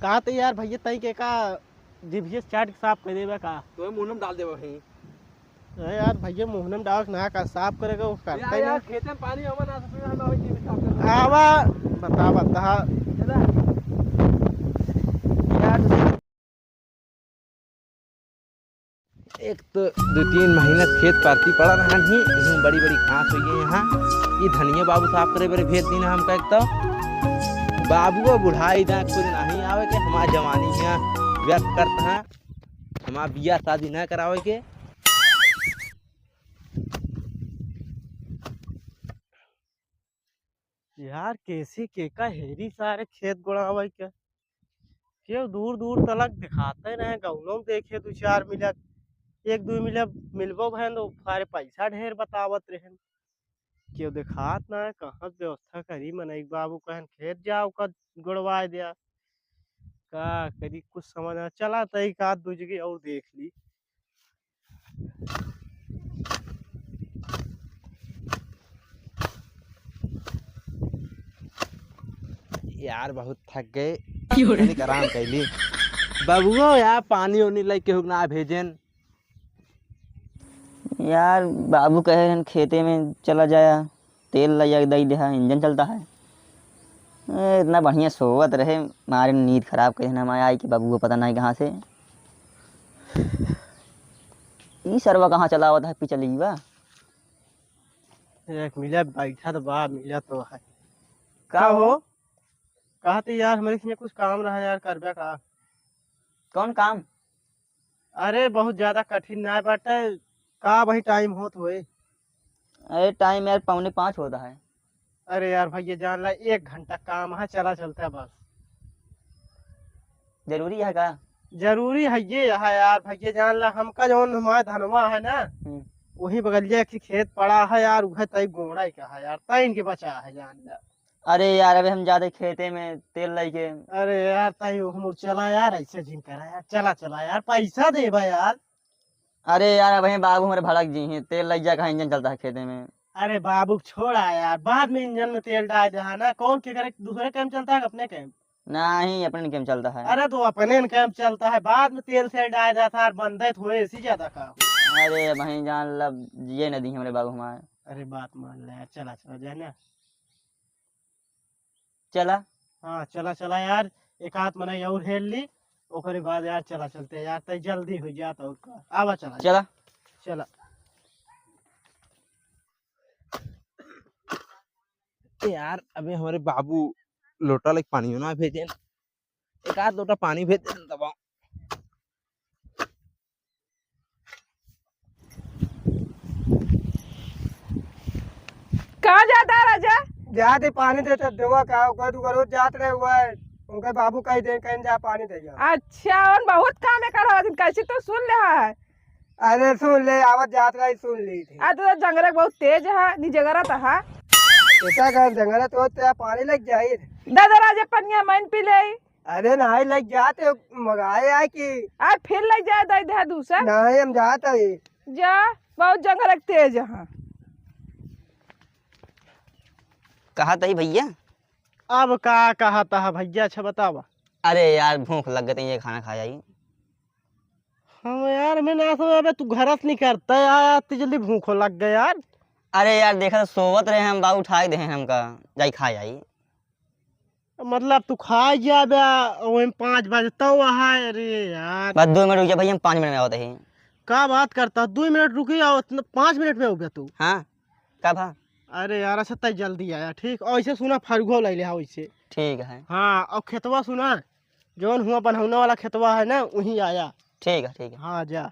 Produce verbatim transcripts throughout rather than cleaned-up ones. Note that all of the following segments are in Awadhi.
तात यार भइया, तई के का जीभिया चाट के साफ कर देबा का? तोहे मुंह में डाल देबा भाई। अरे यार भइया, मुंह में डाल के ना का साफ करेगा, वो करता ही यार, नहीं। खेते में पानी आवा ना, तो फिर हम आवे जीभ साफ कर। आवा, बता, बता। चला। यार, एक तो दो तीन महीना खेत परती पड़ा रहन ही, इहूँ बड़ी बड़ी घास होइ गई यहाँ। ई धनिया बाबू साफ करे बरे भेज दीन हमका। एक तो बाबुओ बुढ़ाई दा, कुछ नहीं आवे के, हमार जवानी यहाँ व्यर्थ करत हैं, हमार बियाह शादी न करावे के। यार, कैसे के का हेरी सारे खेत गोड़ावै के? केहू दूर दूर तलक दिखाते रहे, गौनों में देखे दू चार मिलक, एक दू मिलक मिलबो भएन तो सारे पैसा ढेर बतावत रहेन। केहू देखात ना है, कहाँ से व्यवस्था करी? मनई बाबू कहन खेत जाओ का गोड़वाए दिया, का करी कुछ समझ ना चला। तई का दू जगह और देख ली। यार, बहुत थक गए, क्यों रे? तनिक आराम कैली। बबुओ यार, पानी उनी लेके हुक ना भेजेन। यार, बाबू कहे रहन खेते में चला जाया, तेल लइया के दई देहा, इंजन चलता है। ए, इतना बढ़िया सोवत रहे, मारे नींद खराब करे ना, मैं आई कि बबुआ पता नहीं कहाँ से। ई सरवा कहाँ चलावत है पिचलीवा? एक मिला बैठा तो बा, मिला तो है। का हो? कहते यार, हमरे से कुछ काम रहा यार, करबे का? कौन काम? अरे, बहुत ज्यादा कठिन ना बाटे, का वही टाइम होत होए? अरे, टाइम यार पौने पाँच होता है। अरे यार भैया, जान ला, एक घंटा काम है, चला चलता है बस। जरूरी है का? जरूरी है ये है यार भैया, जान ला, हमका जौन हमारा धनवा है ना, हम्म। वही बगलिया के खेत पड़ा है यार, उहे तई गोड़ा ही का है यार, तई इनके बचा है, जान ला। अरे यार, अबे हम जाते खेते में तेल लेके। अरे यार, तई हम चला यार, ऐसे जिन करा यार, चला, चला यार, पैसा देबा यार। अरे यार, अबे बाबू हमारे भड़क जी हैं, तेल लग जा, कहाँ इंजन चलता है खेते में। अरे बाबू, छोड़ा यार, बाद में इंजन में तेल डाल दे, है ना? कौन के करे, दूसरे काम चलता है, अपने काम? नहीं, अपने काम चलता है। अरे तो अपने काम चलता है, बाद में तेल सेल डाल जाता है, बंदे तो होए, इसी ज्यादा का। अरे भाई, जान लब, जिए न दी हमारे बाबू हमारे। अरे बात मान ले यार, चला, चला जाए ना। चला। हाँ, चला, चला यार, एक आध मनई और हेर ली, ओकरे बाद यार चला चलते यार, तई जल्दी हो जात और का। आवा चला। चला। चला। ए यार, अबे हमारे बाबू लोटा लेके पानी ना भेजेन, एक आध लोटा पानी भेज देन तब। कहाँ जाता है राजा? जाते पानी देता देवा का, ओकर दुगो रोज जात रहे हुआ है, उनके बाबू कही दे, कहीं जा पानी दे जा। अच्छा, उन बहुत काम है कर हवा दिन, कैसे तो सुन ले है। अरे सुन ले, आवत जात रही, सुन ली थी। आ तो जंगरे बहुत तेज है, नी जंगरा तो है। ऐसा कर जंगरा तो होते पानी लग जाए। दादा राजा पनिया मन पी ले। अरे नहीं, लग जाते, मंगाए आए कि। आ, फिर लग जाए, दे दे दूसर। नहीं, हम जात है। जा, बहुत जंगरक तेज है। कहा तही भैया? अब का कहता है भैया, अच्छा बतावा। अरे यार, भूख लग गई, ये खाना खा जाई। हाँ यार, मैं ना समझ, अबे तू घर से नहीं करता यार, इतनी जल्दी भूख लग गया यार। अरे यार, देखा तो सोवत रहे हम, बाबू उठाए दे हमका, जाई खा जाई। मतलब तू खा जाबे, ओहिम पाँच बजता हुआ है। अरे यार। बस दो मिनट रुक जा भैया, हम पाँच मिनट में आवत ही। का बात करता, दो मिनट रुकी, आओ, इतना पाँच मिनट में हो गया तू। हाँ, का भा? अरे यार, अच्छा तय जल्दी आया, ठीक? और ऐसे सुना, फरुगो ले ले, हाँ, वैसे। ठीक है। हाँ, और खेतवा सुना, जौन हुआ बनौना वाला खेतवा है ना, वहीं आया। ठीक है, ठीक है। हाँ, जा।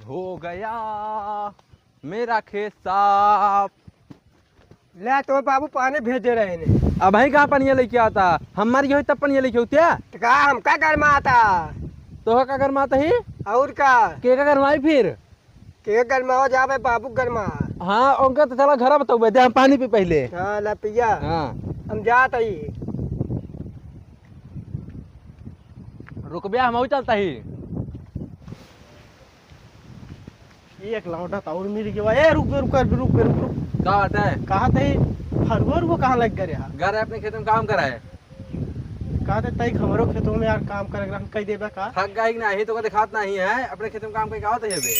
हो गया मेरा खेत साफ। ले, तो बाबू पानी भेज दे रहे हैं। अब भाई कहाँ पनिया लेके आता? हमारी यही तब पनिया लेके होते हैं। तो का हमका गरमाता? तो का गरमाता ही? और का? के का गरमाई फिर? के गरमावा जाबे बाबू गरमा। हाँ, उनका तो चला घर बताओ, दे हम पानी पी पहले। हाँ, ला पिया। हाँ। हम जात हई। रुक बे, हम चलता ही। एक लौंडा तो और मिल गया। ए, रुक बे, रुक बे, रुक बे, रुक, रुक। का बात है? कहा थे? फरुआ रुआ कहाँ लग गए रहा? घर है, अपने खेत में काम करा है। कहा थे तई हमरो खेतों में यार काम करे, हम कह देबे का? थक गई कि नहीं, तो का दिखात नहीं है, अपने खेत में काम करके आवत है बे।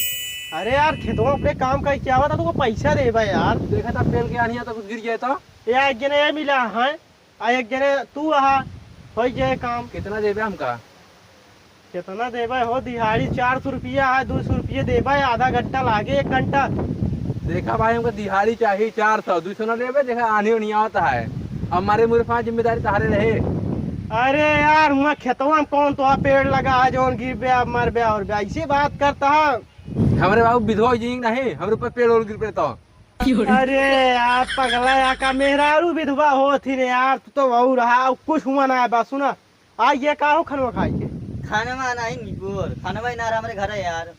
अरे यार, खेतों में अपने काम करके आवत है, तो पैसा देबे यार। देखा था पेड़ के आनिया तो कुछ गिर गया था। ये एक जने ये मिला है, आ एक जने तू आहा, हो जाए काम। कितना देबे हमका? कितना देबे हो? दिहाड़ी चार सौ रुपया है, दो सौ रुपये देबे, आधा घंटा लागे, एक घंटा। देखा भाई, हमको दिहाड़ी चाहिए चार सौ, दो सौ ना लेबे। देखा, आनी उनी आवत है, अब मारे मुरे पाँच जिम्मेदारी तहारे रहे। अरे यार, हुआ खेतवा में कौन तो पेड़ लगा है, जौन गिर बे, अब मर बे और बे, ऐसी बात करता है। हमारे बाबू विधवा जी नहीं, हमरे ऊपर पेड़ और गिर पे तो। अरे यार, पगला या का मेहरारू विधवा होत ही रे यार, तू तो वहू रहा, कुछ हुआ ना है। बस सुना, आ ये का हो खनवा खाई के? खानवा नहीं निकोर, खानवा ही ना रहा हमरे घर है यार।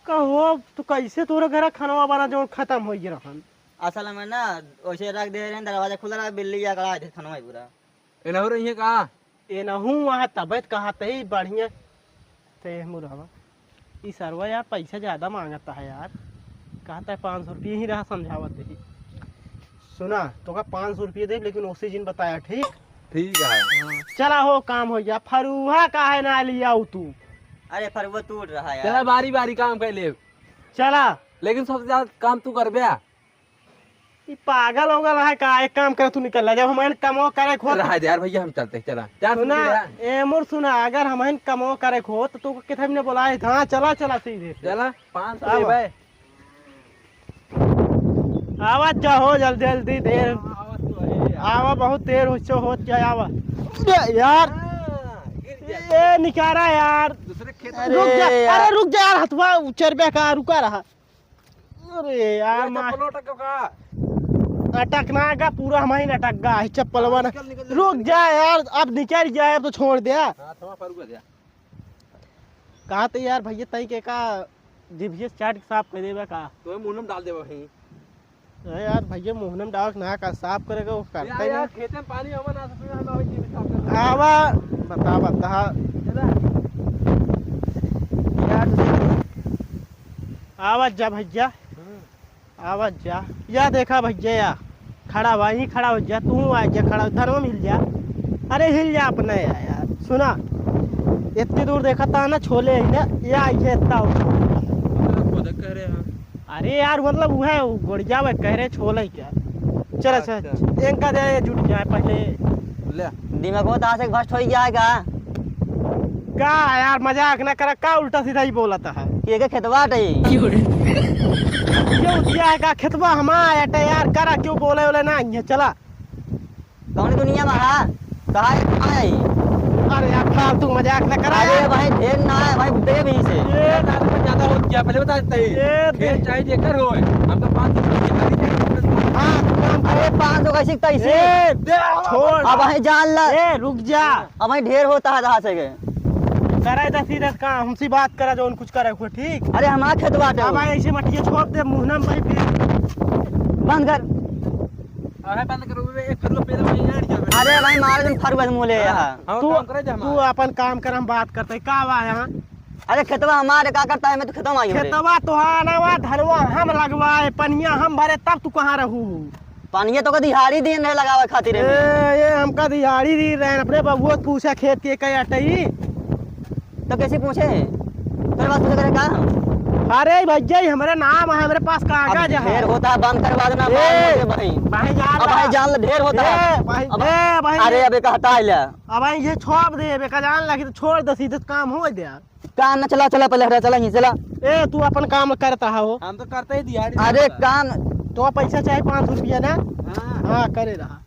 कहो, तू कैसे तोरे घर खानवा बना जो खत्म हो गया रहन? असल में ना, वैसे रख दे रहे हैं, दरवाजा खुला रहा, बिल्ली अकड़ा थे खानवा ही पूरा। ए, नहु रही है का? ए, नहु वहाँ तबियत कहा तही बढ़िया। ते मुरहवा, ई सरवा यार पैसा ज्यादा मांगता है यार, कहता है पाँच सौ रुपये ही रहा समझावत ही। सुना, तोका पाँच सौ रुपये दे, लेकिन उसी दिन बताया, ठीक? ठीक है। हाँ, चला हो, काम हो गया। फरुहा काहे ना लियाऊ तू? अरे फरुआ टूट रहा यार। चला, बारी बारी काम कर ले। चला। लेकिन सबसे ज्यादा काम तू करबे। ई पागल हो गल है का? एक काम कर, तू निकल ले, जब हमहन कमो करे के होत। रहा दे यार भैया, हम चलते हैं, चला। जा सुना, सुन, ए मोर सुना, अगर हमहन कमो करे के होत तो तू किथे हमने बोलाए था? चला, चला सीधे। चला, पाँच सौ आवा। ले भाई। आवा जा हो जल्दी जल्दी, देर। आवा तो है यार। आवा, बहुत देर हो सो होत जाए, आवा। ए यार। हाँ, गिर गया। ए निकारा यार। दूसरे खेत अरे रुक जा, यार। अरे रुक जा यार, हथवा उचरबे का, रुका रहा। अरे यार, ये मार। चप्पल अटक का? अटकना का पूरा हमारी अटक गा है चप्पलवा ना। निकल, निकल, रुक निकल। जा यार, अब निकल जाए, अब तो छोड़ दे। हाँ, थोड़ा फरुआ दे। कहा तो यार भैया, तई के का जीभीए चाट के साफ कर देबे का? तो मुंह में डाल देबे भाई। अरे यार भैया, मुंह में डाल के ना का साफ करेगा, वो करता यार, ही यार, नहीं। खेते में पानी आवा ना, तो फिर हम आवे जीभ साफ कर। आवा, बता, बता। चला। यार, आवा जा भैया। हम्म। आवत जा। या देखा भैया, या खड़ा बा, यहीं खड़ा हो जा, तू आ जा, खड़ा, धनवा में हिल जा। अरे हिल जा अपने या, यार, सुना, इतनी दूर देखा था ना, छोले ही ना, या ये इतना हो। मतलब खुद कह रहे हैं। अरे यार, मतलब वो है, वो गोड़िया में कह रहे छोले क्या। चल, अच्छा, अच्छा। इनका दे, ये जुट जाए पहले। ले। दिमाग वो तासे भ्रष्ट हो गया है का? का यार, मजाक ना करा, का उल्टा सीधा ही बोलत है? के के खेतवा अटे? क्यों रे? क्यों दिया है का खेतवा हमार अटे यार, करा क्यों बोले बोले ना, ये चला। कौन दुनिया में है? कहाँ है? कहाँ है? अरे यार, फालतू मजाक ना करा अरे यार। भाई, ढेर ना है भाई, दे भी से। ये ज्यादा हो गया, पहले बता देते ही। ये ढेर दे। चाहे जेकर होए, हम तो पाँच सौ रुपये की गाड़ी चाहिए। हाँ, तू काम कर। अरे पाँच सौ कैसे तैसे? ए, दे। छोड़। अब भाई जान ला। ए, रुक जा। अब भाई ढेर होता है तहाँ से के। करे तो सीधे काम, हमसे बात करा, जौन कुछ करे को, ठीक? अरे हमारा खेत बाटे अब वो। भाई ऐसे मटिया छोड़ दे, मुँह ना भाई फिर। बंद कर। अरे बंद करो बे, एक फरुआ पेड़ में ही अड़ जावे। अरे भाई मार दे फरुआ से मुँह ले हाँ, यहाँ। हम तू, काम करे जा तू हमारा। अपन काम कर, हम बात करते, का बा यहाँ? अरे खेतवा हमारे का करता है, मैं तो खेतवा आई हूँ रे। खेतवा तोहार ना बा, धनवा हम लगवाए, पनिया हम भरे, तब तू कहाँ रहू? पानिया तो का दिहाड़ी दिन रहे लगावे खातिर ए, एमे। ये हमका दिहाड़ी दी रहे, अपने बबुआ से पूछा खेत के कई अटई। तो कैसे पूछे? तोरे पास पूछे करे का हम? अरे भैया, ये हमारे नाम है, हमारे पास अब कागज है। ढेर होता है, बंद करवा देना, ए, बंद कर दे भाई। भाई जान अब ला। भाई जान ला, ढेर होता ए, है। भाई, अब ए, भाई। अरे अबे कहता है ला। अब भाई ये छोड़ दे, बे का जान लगी तो छोड़ दे, सीधे काम हो दे। काम ना चला, चला पहले हटा, चला यहीं चला। ए, तू अपन काम करता है हो। हम तो करते ही दिहाड़ी अरे देता। काम तो पैसा चाहे पाँच सौ रुपया ना। हाँ। हाँ, करे रहा।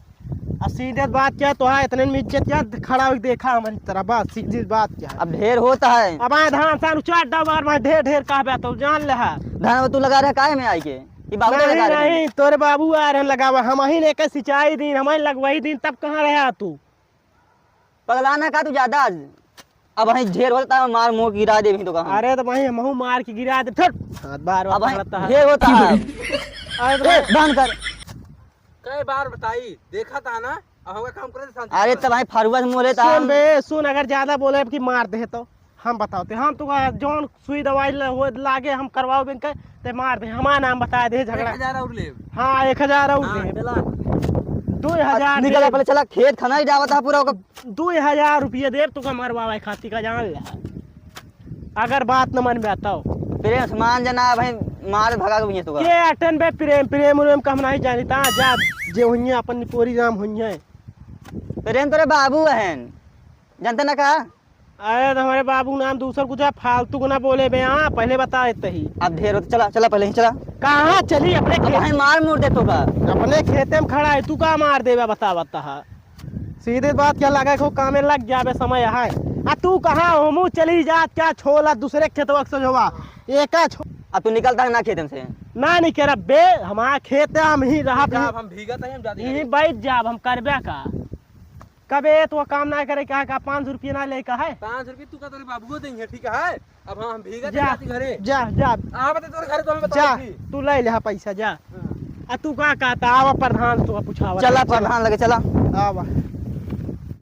आ सीधे बात क्या, तो हाँ, इतने में इज्जत क्या खड़ा हो देखा हमारी तरह, बस सीधी बात क्या है। अब ढेर होता है। अब आए धान सान उचार डबार में ढेर ढेर कहबे तो जान ले है। धान में तू लगा रहा काहे में आई के? ये बाबू नहीं, लगा रहे हैं। नहीं, तोरे बाबू आ रहे हैं लगावा, हम ही ने के सिंचाई दिन, हम ही लगवाई दिन, तब कहाँ रहा तू? पगलाना का तू ज्यादा? अब वहीं ढेर होता है, मार मुंह गिरा दे भी तो कहाँ। अरे तो वहीं हमहू मार के गिरा दे, ठट। हाथ बार अब वहीं पकड़ता है। ढेर होता है। अरे तो ए, बंद कर। कई बार बताई, देखा था ना, अब हमका काम करे दे शांति अरे से। तो भाई फरुआ से मुँह लेता सुन हम। बे, सुन, अगर ज्यादा बोले कि मार दे तो हम बताओ ते, हम तो कहा, जौन सुई दवाई ल-, हो लागे हम करवाओ बैंक के, ते मार दे, हमारा नाम बता दे, झगड़ा। एक हजार और ले। हाँ, एक हजार और हाँ, ले। चला। दुई हजार निकल जा, पहले चला, खेत खनाई डावत है पूरा ओकर। दुई हजार रुपया देब तोका मरवावे खातिर का, जान ले। अगर बात न मनबे तो। प्रेम से मान जाना भाई, मार भगा के भैया तोका। के अटन बे प्रेम, प्रेम उरेम का हम नहीं जानित, हाँ, जा, जे हुइये अपन निपोरी राम हुइये। प्रेम तोरे बाबू हन, जानते ना का? अरे तो हमारे बाबू नाम दूसर कुछ है, फालतू को ना बोले बे, हाँ, पहले बता देते ही। अब ढेर होते, चला, चला पहले ही चला। कहाँ चली? अपने तो खेत भाई मार मुड़ दे तोका। अपने खेते में खड़ा है, तू का मार देबे, बता, बता। सीधे बात क्या लगा, को कामे लग जाबे, समय है। आ तू कहाँ होमू चली जात, क्या छोला दूसरे खेतवा से जोवा, एका छो- अब तू निकलता है ना खेत में से? ना निकलब बे, हमारा खेत है, हम ही रहा, जाब, हम भीगत है, हम जाते यहीं हैं। बैठ जाब, हम करबे का। कबे तो काम ना करे, का, का पाँच सौ रुपया ना ले का है? पाँच सौ रुपया तू का तोरे बाबुओ देंगे, ठीक है? अब हाँ, हम भीगत जा, जाती घरे। जा, जा। आ, बता तोरे घरे तो हम बता जा, दी। तू ले ले पैसा, जा। हाँ। आ तू का कहता, आवा प्रधान तो पूछावा। चला प्रधान लगे, चला। आवा।